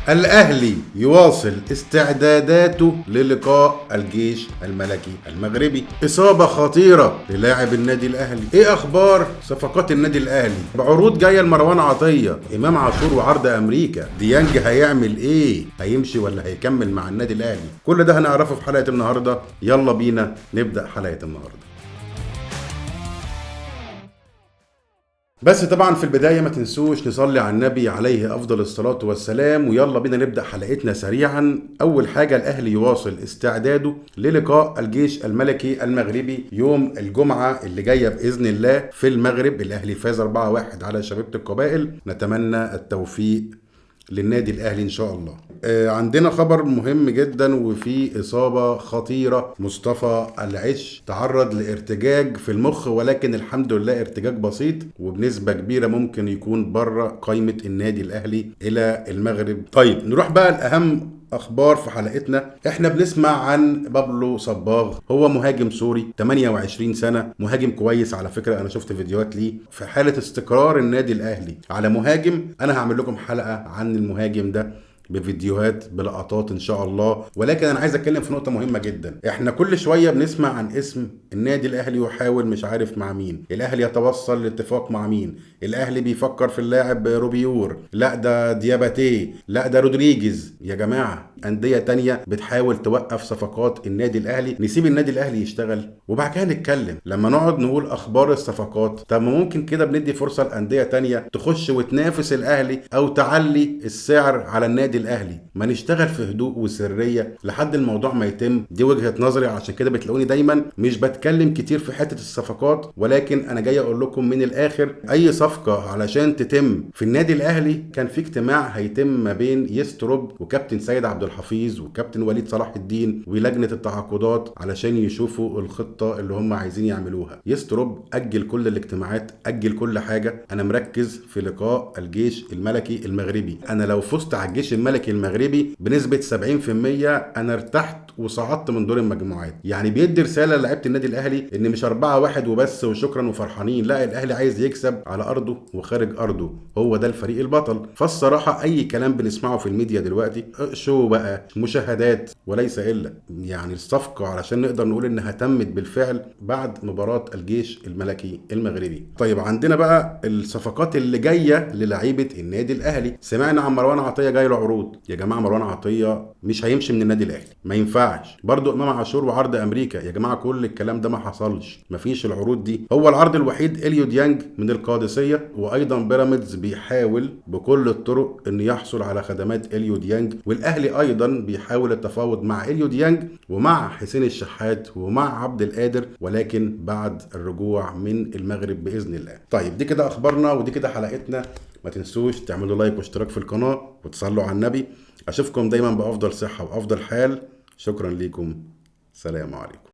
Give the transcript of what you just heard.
الأهلي يواصل استعداداته للقاء الجيش الملكي المغربي. إصابة خطيرة للاعب النادي الأهلي. إيه أخبار صفقات النادي الأهلي؟ بعروض جاية لمروان عطية، إمام عاشور وعرض أمريكا، ديانج هيعمل إيه؟ هيمشي ولا هيكمل مع النادي الأهلي؟ كل ده هنعرفه في حلقة النهاردة. يلا بينا نبدأ حلقة النهاردة. بس طبعا في البداية ما تنسوش نصلي على النبي عليه أفضل الصلاة والسلام، ويلا بينا نبدأ حلقتنا سريعا. أول حاجة، الأهلي يواصل استعداده للقاء الجيش الملكي المغربي يوم الجمعة اللي جاية بإذن الله في المغرب. الأهلي فاز 4-1 على شبيبة القبائل، نتمنى التوفيق للنادي الأهلي إن شاء الله. عندنا خبر مهم جدا وفي إصابة خطيرة، مصطفى العش تعرض لارتجاج في المخ، ولكن الحمد لله ارتجاج بسيط وبنسبة كبيرة ممكن يكون بره قائمة النادي الأهلي إلى المغرب. طيب نروح بقى الأهم أخبار في حلقتنا. احنا بنسمع عن بابلو صباغ، هو مهاجم سوري 28 سنة، مهاجم كويس على فكرة، أنا شفت فيديوهات ليه. في حالة استقرار النادي الأهلي على مهاجم، أنا هعمل لكم حلقة عن المهاجم ده بفيديوهات بلقطات ان شاء الله. ولكن انا عايز اتكلم في نقطة مهمة جدا. احنا كل شوية بنسمع عن اسم النادي الاهلي يحاول مش عارف مع مين، الاهلي يتوصل لاتفاق مع مين، الاهلي بيفكر في اللاعب روبيور، لا ده دياباتيه، لا ده رودريجيز. يا جماعة اندية تانية بتحاول توقف صفقات النادي الاهلي. نسيب النادي الاهلي يشتغل وبعد كده نتكلم. لما نقعد نقول اخبار الصفقات، طب ما ممكن كده بندي فرصة لانديه تانية تخش وتنافس الاهلي او تعلي السعر على النادي الاهلي. ما نشتغل في هدوء وسريه لحد الموضوع ما يتم. دي وجهه نظري، عشان كده بتلاقوني دايما مش بتكلم كتير في حتة الصفقات، ولكن انا جاي اقول لكم من الاخر، اي صفقة علشان تتم في النادي الاهلي كان في اجتماع هيتم ما بين يستروب وكابتن سيد عبد الحفيظ وكابتن وليد صلاح الدين ولجنه التعاقدات علشان يشوفوا الخطة اللي هم عايزين يعملوها. يستروب اجل كل الاجتماعات، اجل كل حاجة. انا مركز في لقاء الجيش الملكي المغربي. انا لو فزت على الجيش الملكي المغربي بنسبة 70% انا ارتحت وصعدت من دور المجموعات. يعني بيدي رسالة لعيبة النادي الاهلي ان مش 4-1 وبس وشكرا وفرحانين، لا، الاهلي عايز يكسب على ارضه وخارج ارضه، هو ده الفريق البطل. فالصراحة اي كلام بنسمعه في الميديا دلوقتي شو بقى مشاهدات وليس الا. يعني الصفقة علشان نقدر نقول انها تمت بالفعل بعد مباراة الجيش الملكي المغربي. طيب عندنا بقى الصفقات اللي جاية للعيبة النادي الاهلي. سمعنا عن مروان عطية جاي له عروض. يا جماعة مروان عطية مش هيمشي من النادي الاهلي، ما ينفعش. برضو امام عاشور وعرض امريكا، يا جماعة كل الكلام ده ما حصلش، مفيش العروض دي. هو العرض الوحيد اليو ديانج من القادسية، وايضا بيراميدز بيحاول بكل الطرق ان يحصل على خدمات اليو ديانج، والاهلي ايضا بيحاول التفاوض مع اليو ديانج ومع حسين الشحات ومع عبد القادر، ولكن بعد الرجوع من المغرب باذن الله. طيب دي كده اخبارنا ودي كده حلقتنا. ما تنسوش تعملوا like واشتراك في القناة وتصلوا على النبي. اشوفكم دايما بافضل صحة وافضل حال. شكرا لكم، سلام عليكم.